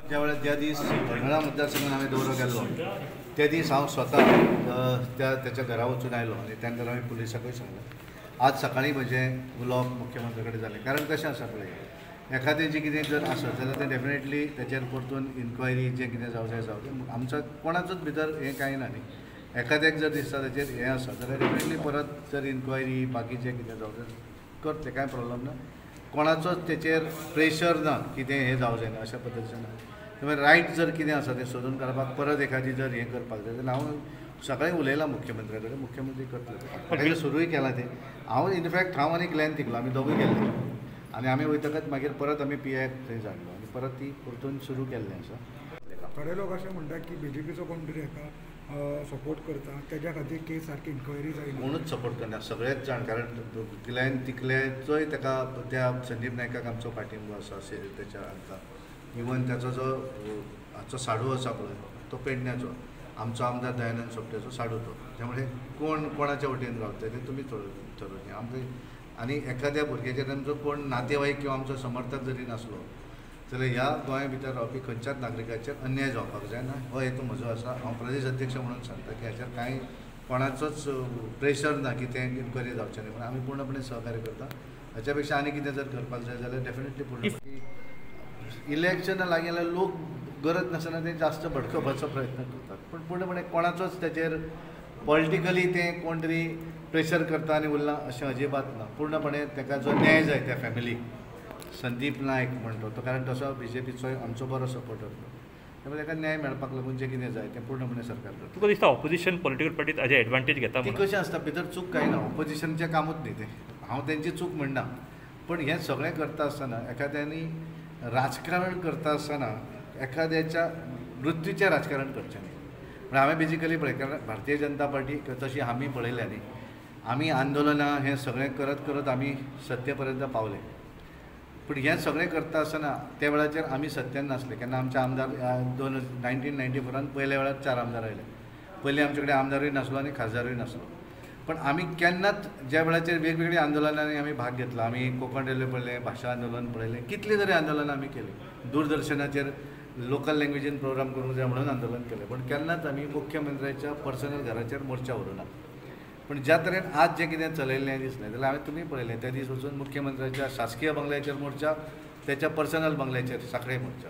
ज्या वेळार ज्या दीस हरमला मतदारसंघात हांवें दौरो केल्लो त्या दीस हांव स्वता त्या त्याच्या घरा वचून आयलो आनी त्या नंतर हांवें पुलिसाकूय सांगलें. आज सकाळीं म्हजें उलोवप मुख्यमंत्र्या कडेन जालें. कारण कशें आसा पळय, एखादें जें कितें जर आसत जाल्यार तें डेफिनेटली तेचेर परतून इन्क्वायरी जें कितें जावं जाय जावं जाय. आमचो कोणाचोच भितर हें कांय ना न्ही. एखाद्याक जर दिसता तेचेर हें आसा जाल्यार डेफिनेटली परत जर इन्क्वायरी बाकीचें कितें जावं जाय करतलें, कांय प्रॉब्लम ना. कोणाचोच तेचेर प्रेशर ना कितें हें जावं जायना अशा पद्दतीचें ना. त्यामुळे रायट जर कितें आसा तें सोदून काडपाक परत एखादी जर हें करपाक जाय जाल्यार हांव सकाळीं उलयलां मुख्यमंत्र्या कडेन, मुख्यमंत्री करतले. तें सुरूय केलां तें. हांव इनफॅक्ट हांव आनी ग्लॅन तिगलो आमी दोगूय गेल्ले आनी आमी वयतकच मागीर परत आमी पी आयक थंय धाडलो आनी परत ती परतून सुरू केल्लें आसा. थोडे लोक अशें म्हणटात की बीजेपीचो कोण तरी हेका सपोर्ट करता, तेज्या खातीर केस सारकी इन्क्वायरी जायना. कोणूच सपोर्ट करना, सगळेच जाण. कारण ग्लॅन तिकल्याचोय ताका त्या संदीप नायकाक आमचो पाठिंबो आसा तेच्या हांकां. इवन ताचो जो हाचो साडू आसा पळय तो पेडण्याचो, आमचो आमदार दयानंद सोपटेचो साडू तो. त्यामुळे कोण कोणाच्या वटेन रावतले तें तुमी थरोवचें. आमचें आनी एखाद्या भुरग्याचेर आमचो कोण नातेवाईक किंवा आमचो समर्थक जरी नासलो जाल्यार ह्या गोंया भितर रावपी खंयच्याच नागरिकाचेर अन्याय जावपाक जायना हो हेतू म्हजो आसा. हांव प्रदेश अध्यक्ष म्हणून सांगता की हाचेर कांय कोणाचोच प्रेशर ना की तें इन्क्वायरी जावचें न्ही, पूण आमी पूर्णपणे सहकार्य करता. हाच्या पेक्षा आनी कितें जर करपाक जाय जाल्यार डेफिनेटली पूर्ण. इलेक्शना लागीं जाल्यार लोक गरज नासतना ते जास्त भडकवपाचो प्रयत्न करतात, पूण पूर्णपणे कोणाचोच तेचेर पॉलिटिकली तें कोण तरी प्रेशर करता आनी उरलां अशें अजिबात ना. पूर्णपणे ताका जो न्याय जाय त्या फॅमिलीक, संदीप नायक म्हणटो तो, कारण तसो बीजेपीचो आमचो बरो सपोर्टर तो, त्यामुळे ताका न्याय मेळपाक लागून जें कितें जाय तें पूर्णपणे सरकार करता. तुका दिसता ऑपोजिशन पॉलिटिकल पार्टीत हाजे एडवांटेज घेता? ती कशें आसता भितर चूक कांय ना, ऑपोजिशनचें कामूच न्ही तें, हांव तेंची चूक म्हणना. पूण हें सगळें करता आसतना एखाद्यांनी राजकारण करता आसतना एखाद्याच्या मृत्यूचें राजकारण करचें न्ही. पूण हांवें बेजिकली पळय, कारण भारतीय जनता पार्टी तशी आमी पळयल्या न्ही, आमी आंदोलनां हें सगळें करत करत आमी सत्ते पर्यंत पावले. पूण हें सगळें करता आसतना त्या वेळाचेर आमी सत्तेन नासले. केन्ना आमचे आमदार 1994 पयल्या वेळार 4 आमदार आयले. पयलीं आमचे कडेन आमदारूय नासलो आनी खासदारूय नासलो. पण आमी केन्नाच ज्या वेळाचेर वेगवेगळ्या आंदोलनांनी आमी भाग घेतला. आमी कोंकण रेल्वे पळयलें, भाशा आंदोलन पळयलें, कितलीं तरी आंदोलनां आमी केलीं. दूरदर्शनाचेर लोकल लँग्वेजीन प्रोग्राम करूंक जाय म्हणून आंदोलन केलें. पूण केन्नाच आमी मुख्यमंत्र्याच्या पर्सनल घराचेर मोर्चा व्हरूना. पूण ज्या तरेन आज जें कितें चलयल्लें दिसलें जाल्यार हांवें तुमी पळयलें त्या दीस वचून मुख्यमंत्र्याच्या शासकीय बंगल्याचेर मोर्चा, त्याच्या पर्सनल बंगल्याचेर सांखळे मोर्चा,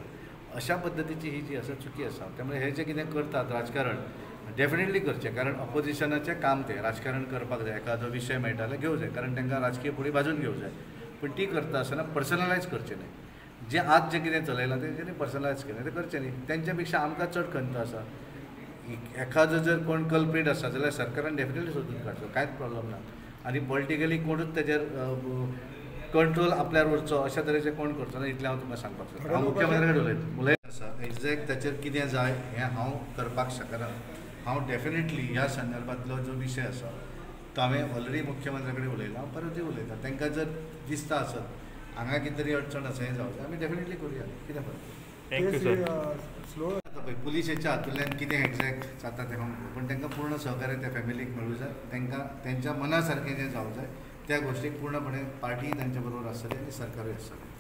अशा पद्दतीची ही जी आसा चुकी आसा. त्यामुळे हे जें कितें करतात राजकारण डेफिनेटली करचें, कारण ऑपोजिशनाचें काम तें राजकारण करपाक जाय. एखादो विशय मेळटा जाल्यार घेवं जाय, कारण तांकां राजकीय फुडें बाजून घेवं जाय. पूण ती करता आसतना पर्सनलायज करचें न्ही. जें आज जें कितें चलयलां तेंच्यांनी पर्सनलायज केलें तें करचें न्ही. तेंच्या पेक्षा आमकां चड खंत आसा. एखादो जर कोण कल्प्रीट आसा जाल्यार सरकारान डेफिनेटली सोदून काडचो, कांयच प्रॉब्लम ना. आनी पॉलिटिकली कोणूच तेजेर कंट्रोल आपल्यार उरचो अशा तरेचें कोण करचो ना, इतलें हांव तुमकां सांगपाक सोदता. हांव मुख्यमंत्र्या कडेन उलयत उलयत आसा. एक्झॅक्ट ताचेर कितें जाय हें हांव करपाक शकना. हांव डेफिनेटली ह्या संदर्भांतलो जो विशय आसा तो हांवें ऑलरेडी मुख्यमंत्र्या कडेन उलयलां, हांव परतूय उलयतां. तांकां जर दिसता आसत हांगा कितें तरी अडचण आसा हें जावं जाय, आमी डेफिनेटली करुया, कितें फरक. Thank you sir. Slow आतां पळय पुलिशेच्या हातूंतल्यान कितें एक्झॅक्ट जाता तें हांव, पूण तांकां पूर्ण सहकार्य त्या फॅमिलीक मेळूं जाय. तांकां तेंच्या मना सारकें जें जावं जाय त्या गोश्टीक पूर्णपणे पार्टीय तांच्या बरोबर आसतली आनी सरकारूय आसतलें.